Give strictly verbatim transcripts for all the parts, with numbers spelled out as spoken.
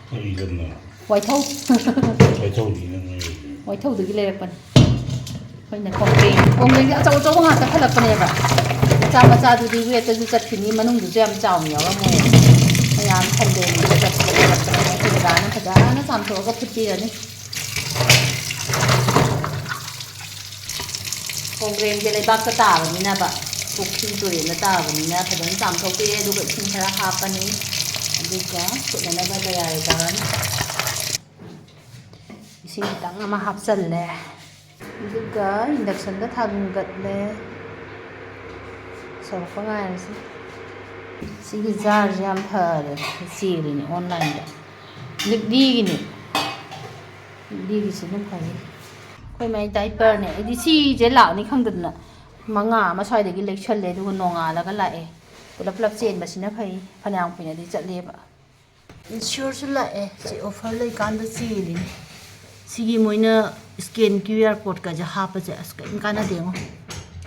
ꯀꯔꯤ ꯂꯝꯅꯣ? ꯋꯥꯏꯊꯧ꯫ ꯋꯥꯏꯊꯧꯗꯤ ꯅꯪ ꯂꯩꯔꯤꯁꯦ꯫ ꯋꯥꯏꯊꯧꯗꯒꯤ ꯂꯩꯔꯛꯄꯅꯦ꯫ ꯑꯩꯈꯣꯏꯅ ꯀꯣꯡꯒ꯭ꯔꯦꯡ, ꯀꯣꯡꯒ꯭ꯔꯦꯡꯗꯤ ꯑꯆꯧ ꯑꯆꯧꯕ ꯉꯥꯛꯇ ꯈꯜꯂꯛꯄꯅꯦꯕ꯫ ꯃꯆꯥ ꯃꯆꯥꯗꯨꯗꯤ ꯋꯦꯠꯇꯁꯨ ꯆꯠꯈꯤꯅꯤ, ꯃꯅꯨꯡꯗꯨꯁꯨ ꯌꯥꯝ ꯆꯥꯎꯅ ꯌꯥꯎꯔꯝꯃꯣꯏ꯫ ꯃꯌꯥꯝ ꯁꯟꯗꯦꯅꯤꯅ ꯆꯠꯄꯅꯦꯕ꯫ ꯑꯩꯈꯣꯏ ꯗꯗꯥꯅ ꯐꯖꯅ ꯆꯥꯝꯊꯣꯛꯑꯒ ꯐꯨꯠꯄꯤꯔꯅꯤ꯫ ꯀꯣꯡꯒ꯭ꯔꯦꯡꯁꯦ ꯂꯩꯕꯥꯛꯇ ꯇꯥꯕꯅꯤꯅꯕ, ꯄꯨꯈ꯭ꯔꯤ ꯇꯨꯔꯦꯜꯗ ꯇꯥꯕꯅꯤꯅ ꯐꯖꯅ ꯆꯥꯝꯊꯣꯛꯄꯤꯔꯦ꯫ ꯑꯗꯨꯒ ꯏꯁꯤꯡ ꯈꯔ ꯍꯥꯞꯄꯅꯤ꯫ ꯑꯗꯨꯒ ꯐꯨꯠꯅꯅꯕ ꯇꯌꯥꯔꯤ ꯇꯧꯔꯅꯤ꯫ ꯏꯁꯤꯡ ꯈꯤꯇꯪ ꯑꯃ ꯍꯥꯞꯆꯜꯂꯦ꯫ ꯑꯗꯨꯒ inductionꯗ ꯊꯥꯡꯒꯠꯂꯦ꯫ ꯁꯧꯔꯛꯄ ꯉꯥꯏꯔꯁꯤ꯫ ꯁꯤꯒꯤ ꯖꯥꯔꯁꯦ ꯌꯥꯝ ꯐꯔꯦ, ꯆꯦꯜꯂꯤꯅꯦ onlineꯗ꯫ ꯂꯤꯛꯂꯤꯒꯤꯅꯦ꯫ ꯂꯤꯛꯂꯤꯒꯤꯁꯤꯅ ꯐꯩ꯫ ꯑꯩꯈꯣꯏ ꯃꯥꯏ diaperꯅꯦ꯫ ꯑꯩꯗꯤ ꯁꯤꯁꯦ ꯂꯥꯛꯅꯤ ꯈꯪꯗꯗꯅ ꯃꯉꯥ ꯑꯃ ꯁ꯭ꯋꯥꯏꯗꯒꯤ ꯂꯩꯁꯜꯂꯦ, ꯑꯗꯨꯒ ꯅꯣꯡꯉꯥꯜꯂꯒ ꯂꯥꯛꯑꯦ꯫ ꯄꯨꯂꯞ ꯄꯨꯂꯞ ꯆꯦꯟꯕꯁꯤꯅ ꯐꯩ, ꯐꯅꯌꯥꯝ ꯀꯨꯏꯅꯗꯤ ꯆꯠꯂꯦꯕ꯫ Insureꯁꯨ ꯂꯥꯛꯑꯦ꯫ ꯁꯤ offer ꯂꯩꯀꯥꯟꯗ ꯆꯦꯜꯂꯤꯅꯦ꯫ ꯁꯤꯒꯤ ꯃꯣꯏꯅ scan QR codeꯀꯁꯦ ꯍꯥꯞꯄꯁꯦ ꯑꯁ ꯀꯔꯤꯝ ꯀꯥꯟꯅꯗꯦꯉꯣ꯫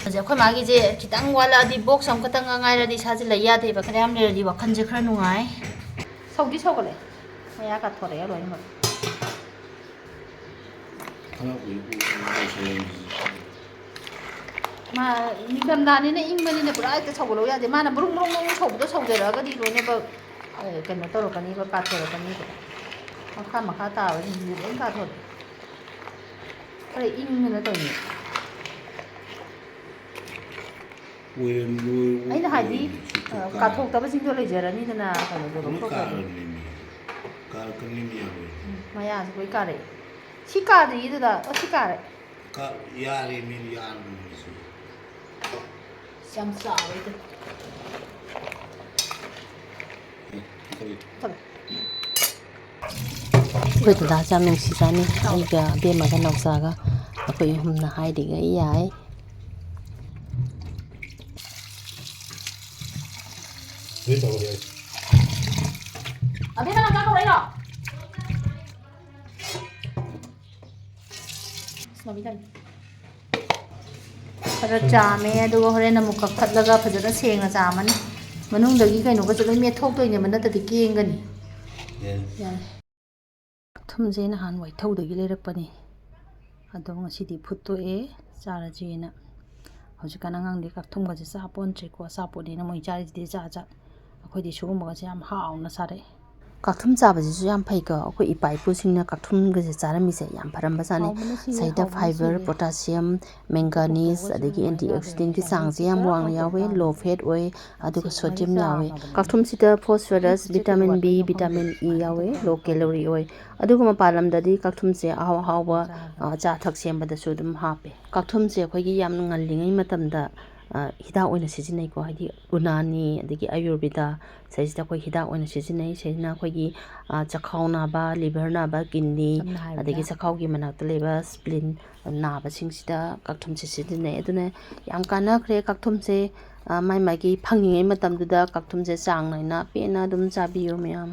ꯑꯁ ꯑꯩꯈꯣꯏ ꯃꯥꯒꯤꯁꯦ ꯈꯤꯇꯪ ꯋꯥꯠꯂꯛꯑꯗꯤ box ꯑꯃꯈꯛꯇꯪꯒ ꯉꯥꯏꯔꯗꯤ ꯏꯁꯥꯁꯦ ꯂꯩ ꯌꯥꯗꯦꯕ꯫ ꯈꯔ ꯌꯥꯝ ꯂꯩꯔꯗꯤ ꯋꯥꯈꯜꯁꯦ ꯈꯔ ꯅꯨꯡꯉꯥꯏ꯫ ꯁꯧꯗꯤ ꯁꯧꯒꯠꯂꯦ꯫ ꯃꯌꯥ ꯀꯥꯊꯣꯔꯛꯑꯦ ꯂꯣꯏꯅꯃꯛ꯫ ꯈꯔ ꯎꯏ ꯎꯏ ꯎꯏ ꯁꯧꯔꯝꯃꯤꯁꯦ꯫ ꯃꯥ ꯅꯤꯡꯊꯝꯊꯥꯅꯤꯅ ꯏꯪꯕꯅꯤꯅ ꯄꯨꯔꯥ ꯍꯦꯛꯇ ꯁꯧꯒꯠꯂꯧ ꯌꯥꯗꯦ꯫ ꯃꯥꯅ ꯕ꯭ꯔꯨꯡ ꯕ꯭ꯔꯨꯡ ꯕ꯭ꯔꯨꯡ ꯁꯧꯕꯗꯣ ꯁꯧꯖꯔꯛꯑꯒꯗꯤ ꯂꯣꯏꯅꯃꯛ, ꯑꯦ, ꯀꯩꯅꯣ ꯇꯧꯔꯛꯀꯅꯤꯕ, ꯀꯥꯊꯣꯔꯛꯀꯅꯤꯕ꯫ ꯃꯈꯥ ꯃꯈꯥ ꯇꯥꯕꯁꯤꯡꯁꯤꯗꯤ ꯂꯣꯏ ꯀꯥꯊꯣꯔꯛꯑꯦ꯫ ꯈꯔ ꯏꯪꯗꯅ ꯇꯧꯅꯤ꯫ ꯑꯣꯏꯔꯝ-, ꯑꯣꯏ-, ꯑꯩꯅ ꯍꯥꯏꯗꯤ, ꯑꯣꯏꯔꯝꯃꯤ꯫ ꯁꯤ ꯑ, ꯀꯥ-, ꯀꯥꯊꯣꯛꯇꯕꯁꯤꯡꯗꯣ ꯂꯩꯖꯔꯅꯤꯗꯅ, ꯀꯩꯅꯣꯗꯣ ꯂꯣꯏ ꯂꯧꯊꯣꯛꯈ꯭ꯔꯗꯤ꯫ ꯀꯥꯔꯕꯅꯦꯃꯤ꯫ ꯀꯥꯔꯛꯀꯅꯦꯃꯤ ꯌꯥꯔꯣꯏ꯫ ꯎꯝ, ꯃꯌꯥꯁꯨ ꯂꯣꯏ ꯀꯥꯔꯛꯑꯦ꯫ ꯁꯤ ꯀꯥꯗ꯭ꯔꯤꯗꯨꯗ, ꯑꯣ, ꯁꯤ ꯀꯥꯔꯦ꯫ ꯀꯥ-, ꯌꯥꯔꯦꯃꯤ, ꯌꯥꯔꯕꯅꯦ ꯁꯤ꯫ ꯌꯥꯝ ꯆꯥꯎꯋꯦ ꯑꯗꯨ꯫ ꯑꯦ, ꯀꯔꯤ? ꯊꯝꯃꯦ꯫ ꯑꯩꯈꯣꯏ ꯗꯗꯥꯁꯦ ꯌꯥꯝ ꯅꯨꯡꯁꯤꯖꯥꯠꯅꯤ꯫ ꯑꯩꯒ ꯑꯕꯦꯝꯃꯒ ꯅꯥꯎꯆꯥꯒ ꯑꯩꯈꯣꯏ ꯑꯍꯨꯝꯅ ꯍꯥꯏꯔꯤꯈꯩ ꯌꯥꯏ꯫ ꯑꯗꯨ ꯇꯧꯔꯦ꯫ ꯑꯕꯦꯝꯃ ꯅꯥꯎꯆꯥ ꯀꯧꯔꯛꯏꯔꯣ? ꯃꯃꯤ ꯇꯥꯅꯤ꯫ ꯈꯔ ꯆꯥꯝꯃꯦ, ꯑꯗꯨꯒ ꯍꯣꯔꯦꯟ ꯑꯃꯨꯛ ꯀꯛꯊꯠꯂꯒ ꯐꯖꯅ ꯁꯦꯡꯅ ꯆꯥꯝꯃꯅꯤ꯫ ꯃꯅꯨꯡꯗꯒꯤ ꯀꯩꯅꯣꯒꯁꯦ ꯂꯣꯏ ꯃꯦꯠꯊꯣꯛꯇꯣꯏꯅꯦꯕ, ꯅꯠꯇ꯭ꯔꯗꯤ ꯀꯦꯡꯒꯅꯤ꯫ ꯌꯥꯔꯦ꯫ ꯀꯛꯊꯨꯝꯁꯦ ꯅꯍꯥꯟ ꯋꯥꯏꯊꯧꯗꯒꯤ ꯂꯩꯔꯛꯄꯅꯤ꯫ ꯑꯗꯣ ꯉꯁꯤꯗꯤ ꯐꯨꯠꯇꯣꯛꯑꯦ, ꯆꯥꯔꯁꯦꯅ꯫ ꯍꯧꯖꯤꯛꯀꯥꯟ ꯑꯉꯥꯡꯗꯤ ꯀꯛꯊꯨꯝꯒꯁꯦ ꯆꯥ ꯄꯣꯟꯗ꯭ꯔꯦꯀꯣ, ꯑꯆꯥꯄꯣꯠꯅꯦꯅ ꯃꯣꯏ ꯆꯥꯔꯤꯁꯤꯗꯤ ꯆꯥ ꯆꯥ꯫ ꯑꯩꯈꯣꯏꯗꯤ ꯁꯤꯒꯨꯝꯕꯒꯁꯦ ꯌꯥꯝ ꯍꯥꯎꯅ ꯆꯥꯔꯛꯑꯦ꯫ ꯀꯛꯊꯨꯝ ꯆꯥꯕꯁꯤꯁꯨ ꯌꯥꯝ ꯐꯩꯀꯣ꯫ ꯑꯩꯈꯣꯏ ꯏꯄꯥ ꯏꯄꯨꯁꯤꯡꯅ ꯀꯛꯊꯨꯝꯒꯁꯦ ꯆꯥꯔꯝꯃꯤꯁꯦ ꯌꯥꯝ ꯐꯔꯝꯕꯖꯥꯠꯅꯤ꯫ ꯍꯥꯎꯕꯅ ꯁꯤꯔꯦ, ꯁꯤꯗ ꯍꯥꯎꯕꯅ ꯐꯥꯏꯕꯔ, ꯁꯤꯔꯦ꯫ ꯄꯣꯇꯥꯁꯤꯌꯝ, ꯃꯦꯡꯒꯅꯤꯁ, ꯀꯣꯀꯣꯒꯁꯦ ꯑꯗꯒꯤ ꯑꯦꯟꯇꯤ ꯁꯨꯃꯥꯏꯅ ꯑꯣꯛꯁꯤꯗꯦꯟꯒꯤ ꯆꯥꯡꯁꯦ ꯌꯥꯝ ꯋꯥꯡꯅ ꯌꯥꯎꯋꯦ, ꯂꯣ ꯐꯦꯠ ꯑꯣꯏ, ꯑꯗꯨꯒ ꯁꯤꯁꯦ ꯁꯣꯗꯤꯌꯝ ꯃꯩ ꯌꯥꯎꯋꯦ꯫ ꯆꯥꯝꯃꯕꯅꯦ꯫ ꯀꯛꯊꯨꯝꯁꯤꯗ phosphorus, vitamin B, vitamin E ꯌꯥꯎꯋꯦ, ꯂꯣ ꯀꯦꯂꯣꯔꯤ ꯑꯣꯏ꯫ ꯑꯗꯨꯒ ꯃꯄꯥꯟ ꯂꯝꯗꯗꯤ ꯀꯛꯊꯨꯝꯁꯦ ꯑꯍꯥꯎ ꯑꯍꯥꯎꯕ, ꯑ, ꯆꯥ ꯊꯛ ꯁꯦꯝꯕꯗꯁꯨ ꯑꯗꯨꯝ ꯍꯥꯞꯄꯦ꯫ ꯀꯛꯊꯨꯝꯁꯦ ꯑꯩꯈꯣꯏꯒꯤ ꯌꯥꯝ ꯉꯜꯂꯤꯉꯩ ꯃꯇꯝꯗ, ꯑ, ꯍꯤꯗꯥꯛ ꯑꯣꯏꯅ ꯁꯤꯖꯤꯟꯅꯩꯀꯣ, ꯍꯥꯏꯗꯤ ꯎꯅꯥꯅꯤ, ꯑꯗꯒꯤ ꯑꯌꯨꯔꯕꯦꯗ, ꯁꯤꯁꯤꯗ ꯑꯩꯈꯣꯏ ꯍꯤꯗꯥꯛ ꯑꯣꯏꯅ ꯁꯤꯖꯤꯟꯅꯩ꯫ ꯁꯤꯁꯤꯅ ꯑꯩꯈꯣꯏꯒꯤ, ꯑ, ꯆꯈꯥꯎ ꯅꯥꯕ, ꯂꯤꯚꯔ ꯅꯥꯕ, ꯀꯤꯗꯅꯤ, ꯁꯝꯅ ꯍꯥꯏꯔꯕꯗ ꯑꯗꯒꯤ ꯆꯈꯥꯎꯒꯤ ꯃꯅꯥꯛꯇ ꯂꯩꯕ ꯁ꯭ꯄ꯭ꯂꯤꯟ ꯅꯥꯕꯁꯤꯡꯁꯤꯗ ꯀꯛꯊꯨꯝꯁꯦ ꯁꯤꯖꯤꯟꯅꯩ꯫ ꯑꯗꯨꯅ ꯌꯥꯝ ꯀꯥꯟꯅꯈ꯭ꯔꯦ ꯀꯛꯊꯨꯝꯁꯦ꯫ ꯑ, ꯃꯥꯏ ꯃꯥꯏꯒꯤ ꯐꯪꯉꯤꯉꯩ ꯃꯇꯝꯗꯨꯗ ꯀꯛꯊꯨꯝꯁꯦ ꯆꯥꯡ ꯅꯥꯏꯅ ꯄꯦꯟꯅ ꯑꯗꯨꯝ ꯆꯥꯕꯤꯌꯨ ꯃꯌꯥꯝ꯫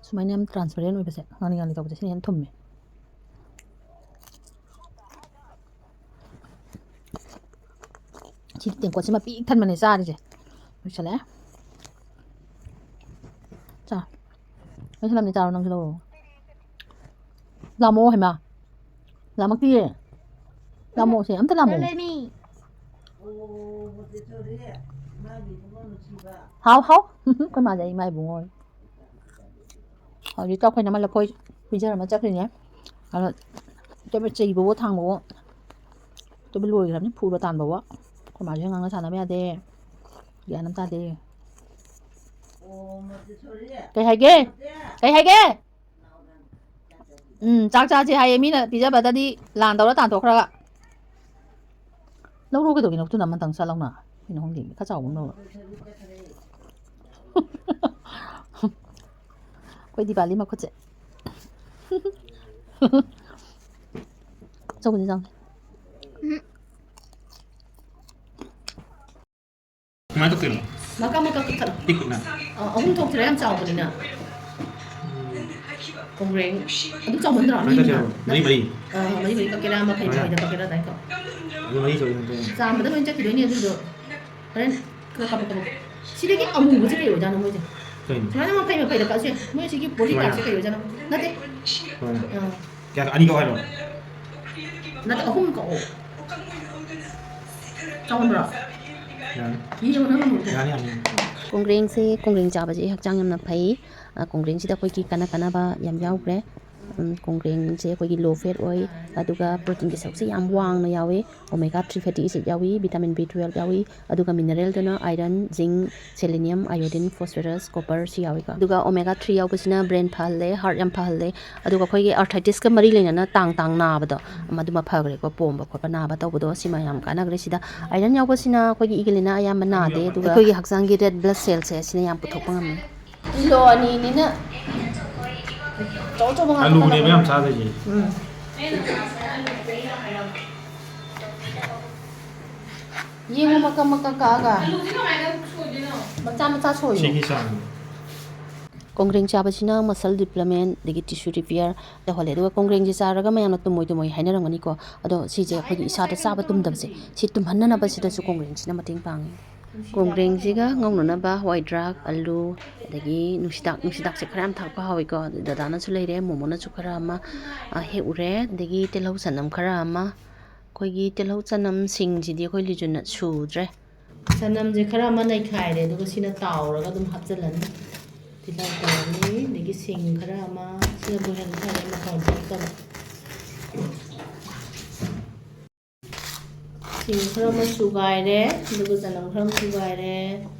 ꯁꯨꯃꯥꯏꯅ ꯌꯥꯝ transparent ꯑꯣꯏꯕꯁꯦ, ꯉꯥꯡꯂꯤ ꯉꯥꯡꯂꯤ ꯇꯧꯕꯁꯦ, ꯁꯤꯅ ꯍꯦꯟꯅ ꯊꯨꯝꯃꯦ꯫ ꯁꯤ ꯇꯦꯡꯀꯣꯠꯁꯤꯃ ꯄꯤꯛ ꯊꯟꯕꯅꯦ ꯆꯥꯔꯤꯁꯦ꯫ ꯂꯣꯏꯁꯜꯂꯛꯑꯦ꯫ ꯆꯥ꯫ ꯂꯣꯏꯁꯜꯂꯝꯅꯤ, ꯆꯥꯔꯣ ꯅꯪꯁꯨ ꯂꯧꯔꯣ꯫ ꯂꯥꯝꯃꯛꯑꯣ ꯍꯩꯃꯥ꯫ ꯂꯥꯝꯃꯛꯇꯤꯌꯦ꯫ ꯂꯥꯝꯃꯛꯑꯣꯁꯦ, ꯑꯝꯇ ꯂꯥꯝꯃꯛꯑꯣ꯫ ꯍꯥꯎ, ꯍꯥꯎ꯫ ꯑꯩꯈꯣꯏ ꯃꯥꯁꯦ ꯑꯩ ꯏꯃꯥ ꯏꯕꯨꯡꯉꯣ ꯑꯣꯏ꯫ ꯍꯧꯖꯤꯛꯇ ꯑꯩꯈꯣꯏꯅ ꯑꯃ ꯂꯐꯣꯏ ꯄꯤꯖꯔꯝꯃ ꯆꯠꯈ꯭ꯔꯤꯅꯦ꯫ ꯑꯗꯣ ꯆꯩꯕꯕꯨ ꯊꯥꯡꯕꯕꯨ ꯑꯗꯨꯕꯨ ꯂꯣꯏꯈ꯭ꯔꯕꯅꯤ, ꯐꯨꯕ ꯇꯥꯟꯕꯕꯨ꯫ ꯑꯩꯈꯣꯏ ꯃꯥꯁꯦ ꯉꯥꯡꯅ ꯁꯥꯟꯅꯕ ꯌꯥꯗꯦ꯫ ꯒ꯭ꯌꯥꯟ ꯑꯃ ꯇꯥꯗꯦ꯫ ꯀꯩ ꯍꯥꯏꯒꯦ? ꯀꯩ ꯍꯥꯏꯒꯦ? ꯎꯝ, ꯆꯥꯛ ꯆꯥꯁꯦ ꯍꯥꯏꯌꯦ ꯃꯤꯅ ꯄꯤꯖꯕꯗꯗꯤ ꯂꯥꯟ ꯇꯧꯔ ꯇꯥꯟꯊꯣꯛꯈ꯭ꯔꯒ꯫ ꯂꯧꯔꯣ ꯀꯩꯗꯧꯒꯦ? ꯅꯈꯨꯠꯇꯨꯅ ꯑꯃꯇꯪ ꯆꯥ ꯂꯥꯎꯅ꯫ ꯀꯩꯅꯣ ꯈꯪꯗꯦ, ꯈꯔ ꯆꯥꯎꯕ ꯑꯃ ꯂꯧꯔꯣ꯫ ꯑꯩꯈꯣꯏ ꯗꯤꯄꯥꯂꯤ ꯃꯈꯨꯠꯁꯦ꯫ ꯆꯧꯁꯦ ꯆꯪꯉꯦ꯫ ꯀꯃꯥꯏꯅ ꯇꯧꯗꯣꯏꯅꯣ? ꯃꯀꯛ ꯃꯀꯛ ꯀꯛꯊꯠꯂꯣ꯫ ꯄꯤꯛꯅ? ꯑ, ꯑꯍꯨꯝ ꯊꯣꯛꯇ꯭ꯔꯥ ꯌꯥꯝ ꯆꯥꯎꯕꯅꯤꯅ꯫ ꯀꯣꯡꯒ꯭ꯔꯦꯡ꯫ ꯑꯗꯨꯝ ꯆꯥꯎꯃꯟꯗ꯭ꯔꯣ? ꯀꯃꯥꯏꯅ ꯇꯧꯁꯦ ꯍꯥꯏꯕꯅꯣ? ꯃꯔꯤ ꯃꯔꯤ? ꯑ, ꯃꯔꯤ ꯃꯔꯤ ꯀꯛꯀꯦꯔꯥ, ꯑꯃ ꯐꯩ ꯀꯃꯥꯏꯅ? ꯐꯩꯗ ꯀꯛꯀꯦꯔꯥ ꯑꯗꯨꯃꯥꯏꯅ ꯀꯛ꯫ ꯑꯗꯨ ꯃꯔꯤ ꯇꯧꯔꯤ ꯅꯠꯇ꯭ꯔꯣ? ꯆꯥꯝꯕꯗ ꯂꯣꯏ ꯆꯠꯈꯤꯗꯣꯏꯅꯦ ꯑꯗꯨꯗꯣ꯫ ꯍꯣꯔꯦꯟ ꯈꯔ ꯀꯥꯞꯄꯛ ꯀꯥꯞꯄꯛ꯫ ꯁꯤꯗꯒꯤ ꯑꯃꯨꯕꯁꯦ ꯀꯩ ꯑꯣꯏꯖꯥꯠꯅꯣ ꯃꯣꯏꯁꯦ? ꯀꯩꯅꯣ? ꯁꯨꯃꯥꯏꯅ ꯃꯈꯩ ꯃꯈꯩꯗ ꯀꯛꯑꯁꯨ ꯌꯥꯏ꯫ ꯃꯣꯏ ꯁꯤꯒꯤ ꯕꯣꯗꯤ ꯇꯥꯏꯞꯁꯦ ꯀꯩ ꯑꯣꯏꯖꯥꯠꯅꯣ? ꯅꯠꯇꯦ꯫ ꯁꯨꯃꯥꯏꯅ꯫ ꯑꯥ꯫ ꯀꯌꯥ, ꯑꯅꯤ ꯀꯛꯑꯣ ꯍꯥꯏꯔꯣ? ꯅꯠꯇꯦ, ꯑꯍꯨꯝ ꯀꯛꯑꯣ꯫ ꯆꯥꯎꯍꯟꯕ꯭ꯔꯣ? ꯌꯥꯅꯤ꯫ ꯌꯦꯡꯉꯣ ꯅꯪ ꯑꯃꯨꯛ꯫ ꯌꯥꯅꯤ, ꯌꯥꯅꯤ꯫ ꯀꯣꯡꯒ꯭ꯔꯦꯡꯁꯦ, ꯀꯣꯡꯒ꯭ꯔꯦꯡ ꯆꯥꯕꯁꯦ ꯍꯛꯆꯥꯡ ꯌꯥꯝꯅ ꯐꯩ꯫ ꯑ, ꯀꯣꯡꯒ꯭ꯔꯦꯡꯁꯤꯗ ꯑꯩꯈꯣꯏꯒꯤ ꯀꯥꯟꯅ ꯀꯥꯟꯅꯕ ꯌꯥꯝ ꯌꯥꯎꯈ꯭ꯔꯦ꯫ ꯎꯝ, ꯀꯣꯡꯒ꯭ꯔꯦꯡꯁꯦ ꯑꯩꯈꯣꯏꯒꯤ ꯂꯣ ꯐꯦꯠ ꯑꯣꯏ, ꯑꯗꯨꯒ ꯄ꯭ꯔꯣꯇꯤꯟꯒꯤ ꯁꯔꯨꯛꯁꯦ ꯌꯥꯝ ꯋꯥꯡꯅ ꯌꯥꯎꯏ꯫ ꯑꯣꯃꯦꯒꯥ ꯊ꯭ꯔꯤ ꯐꯦꯇꯤ ꯑꯦꯁꯤꯠ ꯌꯥꯎꯏ, ꯚꯤꯇꯥꯃꯤꯟ ꯕꯤ ꯇꯨꯋꯦꯜꯞ ꯌꯥꯎꯏ, ꯑꯗꯨꯒ ꯃꯤꯅꯔꯦꯜꯗꯅ ꯑꯥꯏꯔꯟ, ꯖꯤꯡ, ꯁꯦꯂꯦꯅꯤꯌꯝ, ꯑꯥꯏꯑꯣꯗꯤꯟ, ꯐꯣꯁꯐꯔꯁ, ꯀꯣꯄꯔ ꯁꯤ ꯌꯥꯎꯏꯀꯣ꯫ ꯑꯗꯨꯒ ꯑꯣꯃꯦꯒꯥ ꯊ꯭ꯔꯤ ꯌꯥꯎꯕꯁꯤꯅ ꯕ꯭ꯔꯦꯟ ꯐꯍꯜꯂꯦ, ꯍꯥꯔꯠ ꯌꯥꯝ ꯐꯍꯜꯂꯦ, ꯑꯗꯨꯒ ꯑꯩꯈꯣꯏꯒꯤ ꯑꯥꯔꯊ꯭ꯔꯥꯏꯇꯤꯁꯀ ꯃꯔꯤ ꯂꯩꯅꯅ ꯇꯥꯡ ꯇꯥꯡ ꯅꯥꯕꯗꯣ, ꯃꯗꯨꯃ ꯐꯈ꯭ꯔꯦꯀꯣ꯫ ꯄꯣꯝꯕ ꯈꯣꯠꯄ ꯅꯥꯕ ꯇꯧꯕꯗꯣ ꯁꯤꯃ ꯌꯥꯝ ꯀꯥꯟꯅꯈ꯭ꯔꯦ꯫ ꯁꯤꯗ ꯑꯥꯏꯔꯟ ꯌꯥꯎꯕꯁꯤꯅ ꯑꯩꯈꯣꯏꯒꯤ ꯏꯒ ꯂꯩꯅꯥ ꯑꯌꯥꯝꯕ ꯅꯥꯗꯦ, ꯑꯗꯨꯒ ꯑꯩꯈꯣꯏꯒꯤ ꯍꯛꯆꯥꯡꯒꯤ ꯔꯦꯗ ꯕ꯭ꯂꯗ ꯁꯦꯜꯁꯦ ꯁꯤꯅ ꯌꯥꯝ ꯄꯨꯊꯣꯛꯄ ꯉꯝꯃꯤ꯫ ꯀꯤꯂꯣ ꯑꯅꯤꯅꯤꯅ ꯑꯆꯧ ꯑꯆꯧꯕ ꯉꯥꯛꯇ ꯑꯂꯨꯅꯦꯕ ꯌꯥꯝ ꯊꯝꯃꯛꯀꯅꯨ꯫ ꯆꯥꯗꯣꯏꯁꯦ꯫ ꯎꯝ꯫ ꯌꯦꯡꯉꯣ, ꯃꯀꯛ ꯃꯀꯛ ꯀꯛꯑꯒ꯫ ꯃꯆꯥ ꯃꯆꯥ ꯁꯣꯏꯌꯣ꯫ ꯁꯤꯒꯤ ꯆꯥꯡꯅꯤ꯫ ꯀꯣꯡꯒ꯭ꯔꯦꯡ ꯆꯥꯕꯁꯤꯅ ꯃꯁꯜ ꯗꯤꯕ꯭ꯂꯞꯃꯦꯟ, ꯑꯗꯒꯤ ꯇꯤꯁꯨ ꯔꯤꯄꯤꯌꯔ ꯇꯧꯍꯜꯂꯦ꯫ ꯑꯗꯨꯒ ꯀꯣꯡꯒ꯭ꯔꯦꯡꯁꯦ ꯆꯥꯔꯒ ꯃꯌꯥꯝꯅ ꯇꯨꯝꯃꯣꯏ ꯇꯨꯝꯃꯣꯏ ꯍꯥꯏꯅꯔꯝꯒꯅꯤꯀꯣ꯫ ꯑꯗꯣ ꯁꯤꯁꯦ ꯑꯩꯈꯣꯏꯒꯤ ꯏꯁꯥꯗ ꯆꯥꯕ ꯇꯨꯝꯗꯕꯁꯦ, ꯁꯤ ꯇꯨꯝꯍꯟꯅꯅꯕꯁꯤꯗꯁꯨ ꯀꯣꯡꯒ꯭ꯔꯦꯡꯁꯤꯅ ꯃꯇꯦꯡ ꯄꯥꯡꯉꯤ꯫ ꯀꯣꯡꯒ꯭ꯔꯦꯡꯁꯤꯒ ꯉꯧꯅꯅꯕ ꯍꯋꯥꯏ ꯗ꯭ꯔꯥꯛ, ꯑꯂꯨ, ꯑꯗꯒꯤ ꯅꯨꯡꯁꯤꯗꯥꯛ, ꯅꯨꯡꯁꯤꯗꯥꯛꯁꯦ ꯈꯔ ꯌꯥꯝ ꯊꯥꯛꯄ ꯍꯥꯎꯏꯀꯣ꯫ ꯑꯗꯨ ꯗꯗꯥꯅꯁꯨ ꯂꯩꯔꯦ, ꯃꯣꯃꯣꯅꯁꯨ ꯈꯔ ꯑꯃ, ꯑ, ꯍꯦꯛꯎꯔꯦ꯫ ꯑꯗꯒꯤ ꯇꯤꯜꯍꯧ ꯆꯅꯝ ꯈꯔ ꯑꯃ꯫ ꯑꯩꯈꯣꯏꯒꯤ ꯇꯤꯜꯍꯧ ꯆꯅꯝ ꯁꯤꯡꯁꯤꯗꯤ ꯑꯩꯈꯣꯏ ꯂꯤꯖꯨꯅ ꯁꯨꯗ꯭ꯔꯦ꯫ ꯆꯅꯝꯁꯦ ꯈꯔ ꯑꯃ ꯅꯩꯈꯥꯏꯔꯦ, ꯑꯗꯨꯒ ꯁꯤꯅ ꯇꯥꯎꯔꯒ ꯑꯗꯨꯝ ꯍꯥꯞꯆꯤꯜꯂꯅꯤ꯫ ꯇꯤꯜꯍꯧ ꯇꯧꯔꯅꯤ, ꯑꯗꯒꯤ ꯁꯤꯡ ꯈꯔ ꯑꯃ, ꯁꯤꯅꯕꯨ ꯍꯦꯟꯅ ꯐꯔꯦ, ꯃꯈꯣꯟ ꯊꯣꯛꯇꯕ꯫ ꯁꯤꯡ ꯈꯔ ꯑꯃ ꯁꯨꯒꯥꯏꯔꯦ, ꯑꯗꯨꯒ ꯆꯅꯝ ꯈꯔ ꯑꯃ ꯁꯨꯒꯥꯏꯔꯦ꯫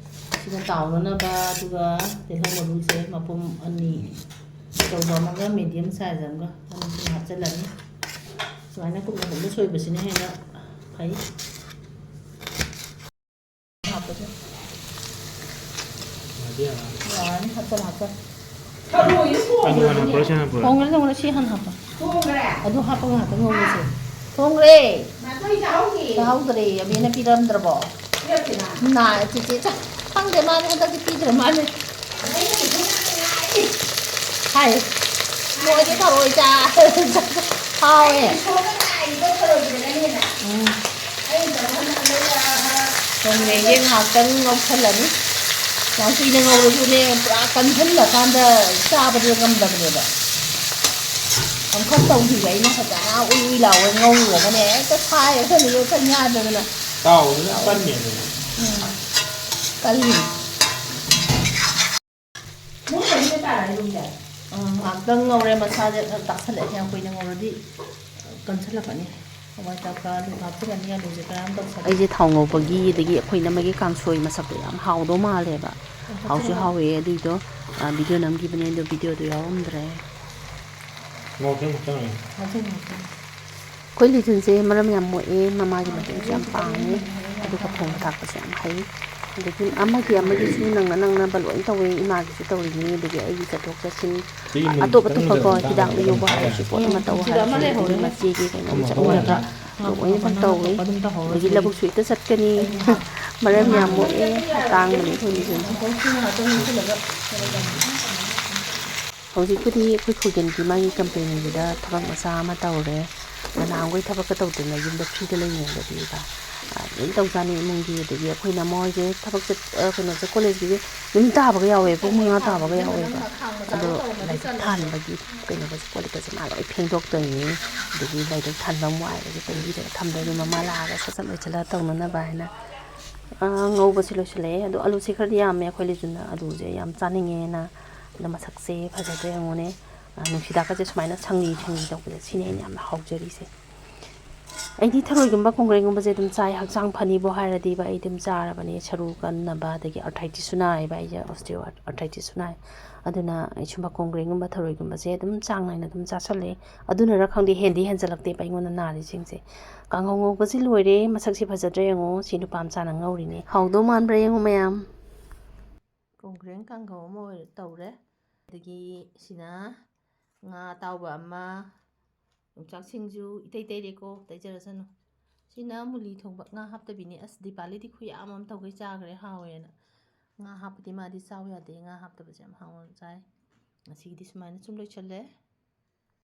ꯁꯤꯅ ꯇꯥꯎꯅꯅꯕ, ꯑꯗꯨꯒ ꯇꯤꯜꯍꯧ ꯃꯔꯨꯁꯦ ꯃꯄꯨꯝ ꯑꯅꯤ, ꯑꯆꯧꯕ ꯑꯃꯒ ꯃꯦꯗꯤꯌꯝ ꯁꯥꯏꯖ ꯑꯃꯒ, ꯑꯅꯤꯁꯤꯃ ꯍꯥꯞꯆꯤꯜꯂꯅꯤ꯫ ꯁꯨꯃꯥꯏꯅ ꯀꯨꯞꯅ ꯀꯨꯞꯅ ꯁꯣꯏꯕꯁꯤꯅ ꯍꯦꯟꯅ ꯐꯩ꯫ ꯍꯥꯞꯄꯁꯦ꯫ ꯌꯥꯔꯅꯤ, ꯍꯥꯞꯆꯜ, ꯍꯥꯞꯆꯜ꯫ ꯑꯗꯨ ꯍꯥꯟꯅ ꯍꯥꯞꯄ꯭ꯔꯣ, ꯁꯤ ꯍꯥꯟꯅ ꯍꯥꯞꯄ꯭ꯔꯣ? ꯊꯣꯡꯈ꯭ꯔꯦ, ꯊꯣꯡꯈ꯭ꯔꯦ, ꯁꯤ ꯍꯥꯟꯅ ꯍꯥꯞꯄꯣ꯫ ꯑꯗꯨ ꯍꯥꯞꯄꯒ ꯉꯥꯛꯇꯪ ꯉꯧꯔꯁꯦ꯫ ꯊꯣꯡꯈ꯭ꯔꯦ꯫ ꯆꯥꯍꯧꯗ꯭ꯔꯦ, ꯑꯕꯦꯅ ꯄꯤꯔꯝꯗ꯭ꯔꯕꯣ? ꯅꯥ, ꯆꯤꯆꯦ, ꯆꯥ-, ꯈꯪꯗꯦ, ꯃꯥꯗꯤ ꯍꯟꯗꯛꯇꯤ ꯄꯤꯗ꯭ꯔ ꯃꯥꯜꯂꯦ꯫ ꯍꯥꯏ, ꯃꯣꯏꯗꯤ ꯊꯔꯣꯏ ꯆꯥ-, ꯍꯥꯎꯋꯦ꯫ ꯎꯝ꯫ ꯊꯣꯡꯈ꯭ꯔꯦ, ꯉꯥꯏꯍꯥꯛꯇꯪ ꯉꯧꯁꯜꯂꯅꯤ꯫ ꯌꯥꯝ ꯀꯨꯏꯅ ꯉꯧꯔꯁꯨꯅꯦ, ꯄꯨꯔꯥ ꯀꯟꯁꯤꯜꯂꯀꯥꯟꯗ ꯆꯥꯕꯗꯨ ꯉꯝꯗꯕꯅꯦꯕ꯫ ꯑꯃꯨꯛꯈꯛ ꯇꯧꯈꯤꯕ ꯑꯩꯅ ꯐꯖꯅ ꯎꯏ ꯎꯏ ꯂꯥꯎꯔ ꯉꯧꯔꯨꯔꯒꯅꯦ, ꯍꯦꯛꯇ ꯁꯥꯏ, ꯍꯦꯛꯇ ꯌꯥꯗꯗꯅ꯫ ꯇꯥꯎꯕꯗꯨꯅ ꯀꯟꯅꯦ ꯑꯗꯨꯅ꯫ ꯎꯝ꯫ ꯀꯜꯂꯤ꯫ ꯅꯪ ꯀꯔꯤꯗ ꯇꯥꯔꯛꯏ ꯔꯨꯝꯗ? ꯑꯥ, ꯉꯥꯏꯍꯥꯛꯇꯪ ꯉꯧꯔꯦ, ꯃꯁꯥꯁꯦ ꯈꯔ ꯇꯥꯁꯜꯂꯛꯑꯦ꯫ ꯌꯥꯝ ꯀꯨꯏꯅ ꯉꯧꯔꯗꯤ ꯀꯟꯁꯤꯜꯂꯛꯀꯅꯤ꯫ ꯍꯋꯥꯏ ꯊ꯭ꯔꯥꯛꯀ ꯑꯂꯨ ꯍꯥꯞꯆꯤꯜꯂꯅꯤ, ꯑꯂꯨꯁꯦ ꯈꯔ ꯌꯥꯝ ꯇꯧꯁꯜꯂꯦ꯫ ꯑꯩꯁꯦ ꯊꯥꯎ ꯉꯧꯕꯒꯤ, ꯑꯗꯒꯤ ꯑꯩꯈꯣꯏ ꯏꯅꯝꯃꯒꯤ ꯀꯥꯡꯁꯣꯏ ꯃꯁꯛꯇꯣ ꯌꯥꯝ ꯍꯥꯎꯗꯧ ꯃꯥꯜꯂꯦꯕ꯫ ꯍꯥꯎꯁꯨ ꯍꯥꯎꯋꯦ ꯑꯗꯨꯏꯗꯣ, ꯑ, video ꯅꯝꯈꯤꯕꯅꯦ, ꯑꯗꯣ videoꯗꯣ ꯌꯥꯎꯔꯝꯗ꯭ꯔꯦ꯫ ꯉꯧꯁꯦ ꯉꯧꯁꯦ꯫ ꯉꯧꯁꯦ ꯉꯧꯁꯦ꯫ ꯑꯩꯈꯣꯏ ꯂꯤꯊꯨꯟꯁꯦ ꯃꯔꯝ ꯌꯥꯝ ꯃꯣꯛꯑꯦ, ꯃꯃꯥꯒꯤ ꯃꯇꯦꯡꯁꯨ ꯌꯥꯝ ꯄꯥꯡꯉꯤ, ꯑꯗꯨꯒ ꯊꯣꯡꯕ ꯊꯥꯛꯄꯁꯨ ꯌꯥꯝ ꯍꯩ꯫ ꯑꯗꯒꯤ ꯑꯃꯒꯤ ꯑꯃꯒꯤꯁꯨ ꯅꯪꯅ ꯅꯪꯅꯕ ꯂꯣꯏ ꯇꯧꯋꯦ, ꯏꯃꯥꯒꯤꯁꯨ ꯇꯧꯔꯤꯅꯤ, ꯑꯗꯒꯤ ꯑꯩꯒꯤ ꯆꯠꯊꯣꯛ ꯆꯠꯁꯤꯟ꯫ ꯁꯤꯒꯤ ꯃꯨꯟ ꯑꯇꯣꯞ ꯈꯤꯇꯪ ꯑꯇꯣꯞꯄꯀꯣ, ꯃꯨꯟꯖꯜꯂꯛꯄ ꯍꯤꯗꯥꯛ ꯂꯩꯌꯨꯕ ꯍꯥꯏꯔꯁꯨ, ꯄꯣꯠ ꯑꯃ ꯇꯧ ꯍꯥꯏꯔꯁꯨ, ꯑꯗꯒꯤ ꯃꯆꯦꯒꯤ ꯀꯩꯅꯣꯝ ꯆꯠꯂꯨꯔꯒ ꯂꯣꯏꯅꯃꯛ ꯇꯧꯋꯤ꯫ ꯑꯗꯒꯤ ꯂꯧꯕꯨꯛꯁꯨ ꯍꯦꯛꯇ ꯆꯠꯀꯅꯤ꯫ ꯃꯔꯝ ꯌꯥꯝ ꯃꯣꯛꯑꯦ, ꯑꯇꯥꯡꯕꯅꯤ ꯑꯩꯈꯣꯏ ꯂꯤꯊꯨꯟꯁꯦ꯫ ꯍꯧꯖꯤꯛꯄꯨꯗꯤ ꯑꯩꯈꯣꯏ ꯈꯨꯜꯒꯦꯟꯒꯤ ꯃꯥꯒꯤ ꯀꯝꯄꯦꯅꯤꯒꯤꯗ ꯊꯕꯛ ꯃꯆꯥ ꯑꯃ ꯇꯧꯔꯦ꯫ ꯅꯍꯥꯟꯈꯣꯏ ꯊꯕꯛꯀ ꯇꯧꯗꯅ ꯌꯨꯝꯗ ꯐ꯭ꯔꯤꯗ ꯂꯩꯔꯤꯉꯩꯗꯗꯤ ꯏꯕ, ꯑ, ꯂꯣꯏ ꯇꯧꯖꯥꯠꯅꯤ ꯏꯃꯨꯡꯒꯤ꯫ ꯑꯗꯒꯤ ꯑꯩꯈꯣꯏꯅ ꯃꯣꯏꯁꯦ ꯊꯕꯛ ꯆꯠ-, ꯑ, ꯀꯩꯅꯣꯁꯦ, ꯀꯣꯂꯦꯖꯀꯤꯁꯦ ꯅꯨꯃꯤꯠ ꯇꯥꯕꯒ ꯌꯥꯎꯋꯦ, ꯄꯨꯡ ꯃꯉꯥ ꯇꯥꯕꯒ ꯌꯥꯎꯋꯦꯕ꯫ ꯑꯗꯣ ꯂꯥꯏꯔꯤꯛ ꯊꯥꯍꯟꯕꯒꯤ ꯀꯩꯅꯣꯒꯁꯦ, ꯀꯣꯜ ꯂꯤꯛꯀꯁꯦ ꯃꯥ ꯂꯣꯏ ꯐꯦꯡꯗꯣꯛꯇꯣꯏꯅꯤ꯫ ꯑꯗꯒꯤ ꯂꯥꯏꯔꯤꯛ ꯊꯥꯟꯐꯝ ꯋꯥꯏꯒꯁꯦ ꯇꯩꯕꯤꯔꯒ ꯊꯝꯗꯣꯏꯅꯤ, ꯃꯃꯥ ꯂꯥꯛꯑꯒ ꯁꯠ ꯁꯠ ꯂꯣꯏꯁꯤꯜꯂꯒ ꯇꯧꯅꯅꯕ ꯍꯥꯏꯅ꯫ ꯑ, ꯉꯧꯕꯁꯦ ꯂꯣꯏꯁꯤꯜꯂꯛꯑꯦ꯫ ꯑꯗꯣ ꯑꯂꯨꯁꯦ ꯈꯔꯗꯤ ꯌꯥꯝꯃꯦ, ꯑꯩꯈꯣꯏ ꯂꯤꯆꯨꯅ ꯑꯂꯨꯁꯦ ꯌꯥꯝ ꯆꯥꯅꯤꯡꯉꯦꯅ꯫ ꯑꯗꯣ ꯃꯁꯛꯁꯦ ꯐꯖꯗ꯭ꯔꯥ ꯌꯦꯡꯉꯨꯅꯦ꯫ ꯑ, ꯅꯨꯡꯁꯤꯗꯥꯛꯀꯁꯦ ꯁꯨꯃꯥꯏꯅ ꯁꯪꯂꯤ ꯁꯪꯂꯤ ꯇꯧꯕꯁꯦ, ꯁꯤꯅꯦ ꯑꯩꯅ ꯌꯥꯝꯅ ꯍꯥꯎꯖꯔꯤꯁꯦ꯫ ꯑꯩꯗꯤ ꯊꯔꯣꯏꯒꯨꯝꯕ ꯀꯣꯡꯒ꯭ꯔꯦꯡꯒꯨꯝꯕꯁꯦ ꯑꯗꯨꯝ ꯆꯥꯏ, ꯍꯛꯆꯥꯡ ꯐꯅꯤꯕꯨ ꯍꯥꯏꯔꯗꯤꯕ ꯑꯩ ꯑꯗꯨꯝ ꯆꯥꯔꯕꯅꯦ꯫ ꯁꯔꯨ ꯀꯟꯅꯕ, ꯑꯗꯒꯤ arthritisꯁꯨ ꯅꯥꯏꯌꯦꯕ ꯑꯩꯁꯦ, osteoarthritisꯁꯨ ꯅꯥꯏ꯫ ꯑꯗꯨꯅ ꯑꯩ ꯁꯨꯝꯕ ꯀꯣꯡꯒ꯭ꯔꯦꯡꯒꯨꯝꯕ ꯊꯔꯣꯏꯒꯨꯝꯕꯁꯦ ꯑꯗꯨꯝ ꯆꯥꯡ ꯅꯥꯏꯅ ꯑꯗꯨꯝ ꯆꯥꯁꯜꯂꯦ꯫ ꯑꯗꯨꯅꯔ ꯈꯪꯗꯦ, ꯍꯦꯟꯗꯤ ꯍꯦꯟꯖꯜꯂꯛꯇꯦꯕ ꯑꯩꯉꯣꯟꯗ ꯅꯥꯔꯤꯁꯤꯡꯁꯦ꯫ ꯀꯥꯡꯍꯧ ꯉꯧꯕꯁꯤ ꯂꯣꯏꯔꯦ, ꯃꯁꯛꯁꯤ ꯐꯖꯗ꯭ꯔꯥ ꯌꯦꯡꯉꯣ꯫ ꯁꯤ ꯅꯨꯄꯥ ꯃꯆꯥꯅ ꯉꯧꯔꯤꯅꯦ꯫ ꯍꯥꯎꯗꯧ ꯃꯥꯟꯕ꯭ꯔꯥ ꯌꯦꯡꯉꯣ ꯃꯌꯥꯝ꯫ ꯀꯣꯡꯒ꯭ꯔꯦꯡ ꯀꯥꯡꯍꯧ ꯑꯃ ꯑꯣꯏ-, ꯇꯧꯔꯦ꯫ ꯑꯗꯒꯤ ꯁꯤꯅ ꯉꯥ ꯑꯇꯥꯎꯕ ꯑꯃ, ꯌꯣꯡꯆꯥꯛ ꯁꯤꯡꯖꯨ ꯏꯇꯩ ꯇꯩꯔꯦꯀꯣ, ꯇꯩꯖꯔꯁꯅꯨ꯫ ꯁꯤꯅ ꯃꯨꯂꯤ ꯊꯣꯡꯕ, ꯉꯥ ꯍꯥꯞꯇꯕꯤꯅꯦ꯫ ꯑꯁ, ꯗꯤꯄꯥꯂꯤꯗꯤ ꯈꯨꯌꯥꯝ ꯑꯃ ꯇꯧꯈꯩ ꯆꯥꯈ꯭ꯔꯦ, ꯍꯥꯎꯋꯦꯅ꯫ ꯉꯥ ꯍꯥꯞꯄꯗꯤ ꯃꯥꯗꯤ ꯆꯥꯎ ꯌꯥꯗꯦ, ꯉꯥ ꯍꯥꯞꯇꯕꯁꯦ ꯌꯥꯝ ꯍꯥꯎꯅ ꯆꯥꯏ꯫ ꯉꯁꯤꯒꯤꯗꯤ ꯁꯨꯃꯥꯏꯅ ꯁꯨꯝ ꯂꯣꯏꯁꯜꯂꯦ꯫